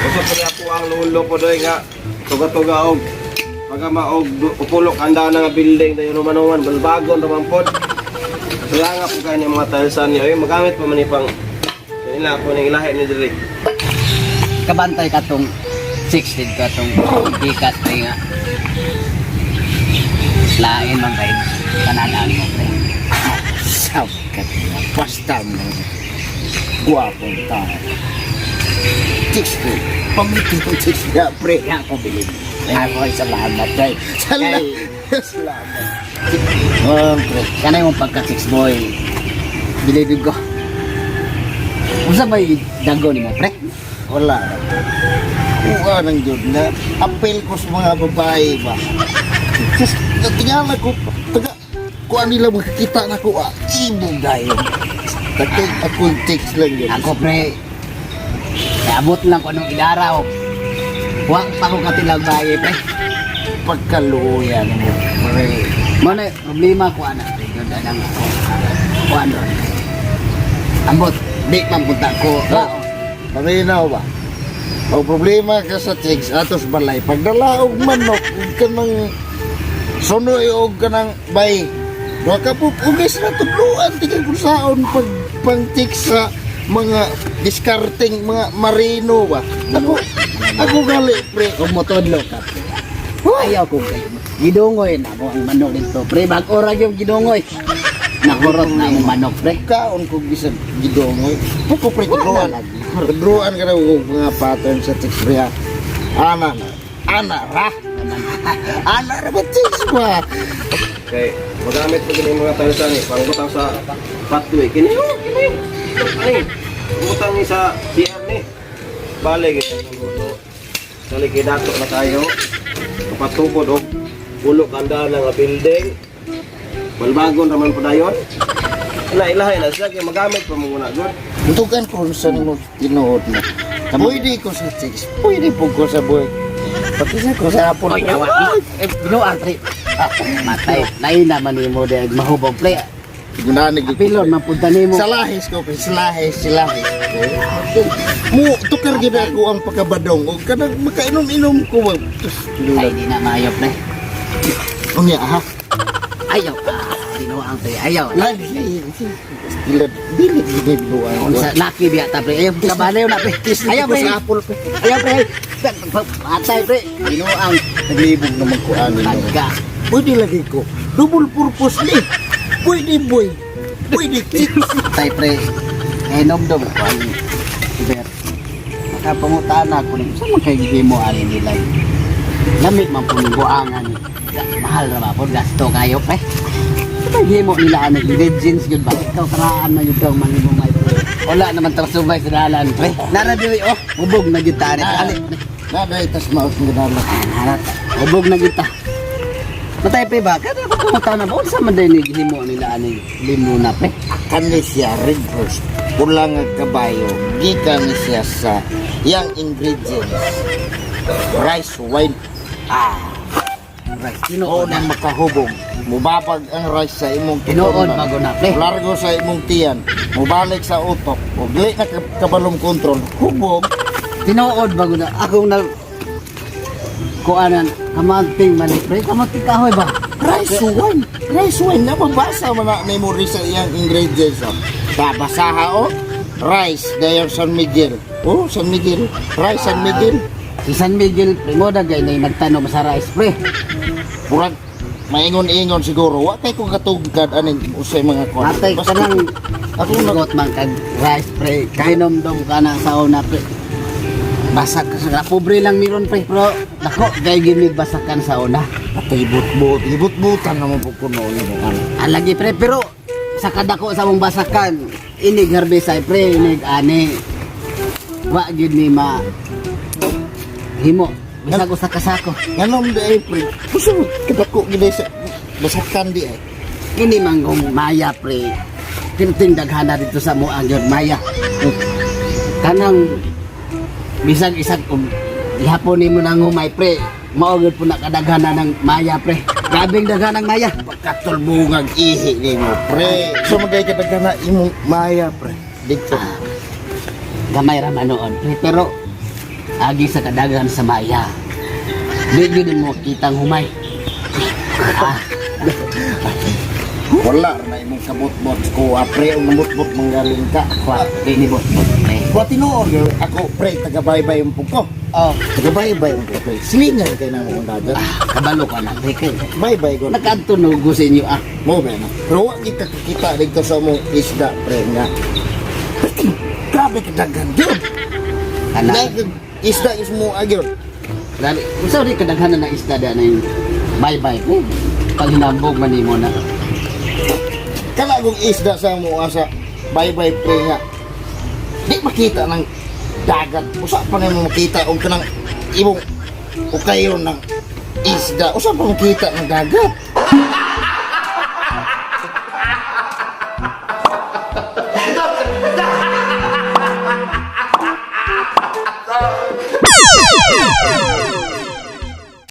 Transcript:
Usap ko niya po ang lulo po doy nga tuga-tuga og pagama og upulo kanda na nga building dayon manuman balbagon raman pod. Kaya nga po kayo mga tilesan niyo ay magamit pa man ni pang ila po ning ilahi ni diri. Kabantay ka tong 16 ka tong gikas pre nga. Lain man kay tanan mo pre. Saw ka. Basta mo. Guwapong tao. Chicks ko. Pamitin ko chicks na, pre. Kaya ako bilib. Ay, salamat, pre. Salamat. Kay Salamat. Oh, pre. kanay mong pagka six boy. Bilibig ko. Unsa may dago nimo pre? Wala. Kuha ng Diyos na apel ko sa mga babae ba. Just, tingala ko, taga, kuha nila makikita na ko, ah, ibog dahil. Tatay, akong text lang yun. Ako pre. Abot lang ko anong idaraw. Wa pa ko katilang baye pre. Pagkaluya mo, pre. Mo na problema ko ana pre. Yun na lang ako. Kuan ron. Ambot, di man punta ko. Oh. Paminaw ba? Ang problema ka sa chicks, atos balay, pagdala og manok, ug ka ng sunoy og ka ng bay. Duha ka po, ugis na tudluan, tingin kung saon pag pang chicks sa mga discarding mga marino ba. Ako, ako gali, pre. Kung motodlo ka pre. Ayaw ko kayo. Gidungoy na mo ang manok dito. Pre, bag-o ra gyud gidungoy. Nakurot na ang manok pre. Kaon ko bisag gidongoy. Ako pre, tudluan. Wala lagi. Tudluan ka na og mga pattern sa chicks, pre. Ha. Ana na. Ana ra. Ana ra ba chicks ba? Kay magamit po gini mga tilesan ni pangbutang sa pathway kini oh kini. Kini. Butang ni sa CR ni. Bale gid ang lulo. Dali kay dato na tayo. Kapatukod og ulo kanda na nga building. Balbagon raman po dayon. Ila ilahi na siya kay magamit pa mo na gud. Tugan ko sa nimo tinuod na. Pwede ko sa chicks, pwede po ko sa boy. Pati sa ko sa apon. Oy, awa. Eh, binuang pre. Ah, matay. Lain naman nimo de mahubog pre. Gunanig ko. Apilon man punta nimo. Sa lahis ko, pre, sa lahis, sa lahis. Mo tukar gid ako ang pagkabadong og kanang makainom-inom ko. Ba. Tus, Ay, di na maayo pre. Unya ha. Ayaw ka. Binuang pre. Ayaw. Lagi. Dili dili gid binuang. Unsa laki biya ta pre. Ayaw kabalayo na pre. Ayaw pre. Sa apple pre. Ayaw pre. Matay pre. Binuang Naglibog naman ko ani. no. pagka. Pwede lagi ko. Double purpose ni. Pwede boy. Pwede chicks. Tay pre. Eh nomdom ko ang Ber. Makapangutan ako ni sa man kay gihimo ani nila. Lamig man po ning buangan. Mahal ra ba po gasto kayo pre. Sa gihimo nila ani legends gyud ba? Ikaw karaan man gyud kang manghimo may pre. Wala naman tang subay sa dalan pre. Nara diri oh, hubog na gyud ta ani. Ali. Naday tas maot nga dala. Harap. Hubog na gyud ta. Matay pre ba? Kada ko pangutan na ba? Unsa man day ni gihimo nila ani limuna pre? Kani siya red horse. Pula nga kabayo. Gikan ni siya sa yang ingredients. Rice wine. Ah. Right. O Tinuod na. nang makahubog. Mubabag ang rice sa imong Tinuod tutunan. bago na, pre. Largo sa imong tiyan. Mubalik sa utok. Ug dili na kabalong kontrol. Hubog. Tinuod bago na. Ako na kuanan kamanting man pre, kamanting kahoy ba? Rice wine. Rice wine. Nababasa man na memory sa iyang ingredients. Oh. Babasaha oh. Rice, dayon San Miguel. Oh, San Miguel. Rice San Miguel. Si San Miguel pre mo dagay na nagtanom sa rice pre. Murag maingon-ingon siguro. Wa kay ko katugkad aning usay mga kwan. Matay Basta ka nang ako na ako man kag rice pre. Kainom-dom ka na sa una pre. Basak ka sa pobre lang meron pre pero dako kay gimig basakan sa una. patay but-but, ibut-butan naman po kuno ni mo ano. Alagi pre pero sa kadako sa mong basakan inig herbicide pre inig ani. Wa gyud ni ma himo bisag usa ka sako. Nganom di ay pre. Gusto mo kadako gid sa basakan di ay. Kini manggong maya pre. Tinting daghana dito sa muang yun maya. Kanang bisag isag og gihapon nimo nang humay pre. Mao gyud po na kadaghana ng maya pre. Grabeng daghan ang maya. Pagkatulbungag ihi nimo, pre. So magay ka na imong maya, pre. Dito. Gamay ra man noon, pre, pero agi sa kadaghan sa maya. Di gyud mo kitang humay. Ah, Wala na imong kabot-bot ko, ah, pre, ang nabot-bot manggaling ka. Kwa, di ni bot bot, pre. Wa tinuod gyud ako, pre, taga-baybay ang ko. Oh, Taga-baybay ang pre. Silingan kay namo ang dagat. Ah, kabalo ka na, pre. Kay Baybay ko. nakaadto no go sa inyo ah. Mo ba na? Pero wa kita kakita dito sa mong isda, pre, nga. Grabe ka daghan gyud. Kana. Nag isda is mo agyod. Dali, unsa rin kadaghan na isda da na yung bye-bye. Eh, paghinambog man nimo na. Kana kong isda sa mo asa baybay, pre, nga. Di makita ng dagat. Usa pa nimo makita og kanang imong ukayon ng isda. Usa pa makita ng dagat.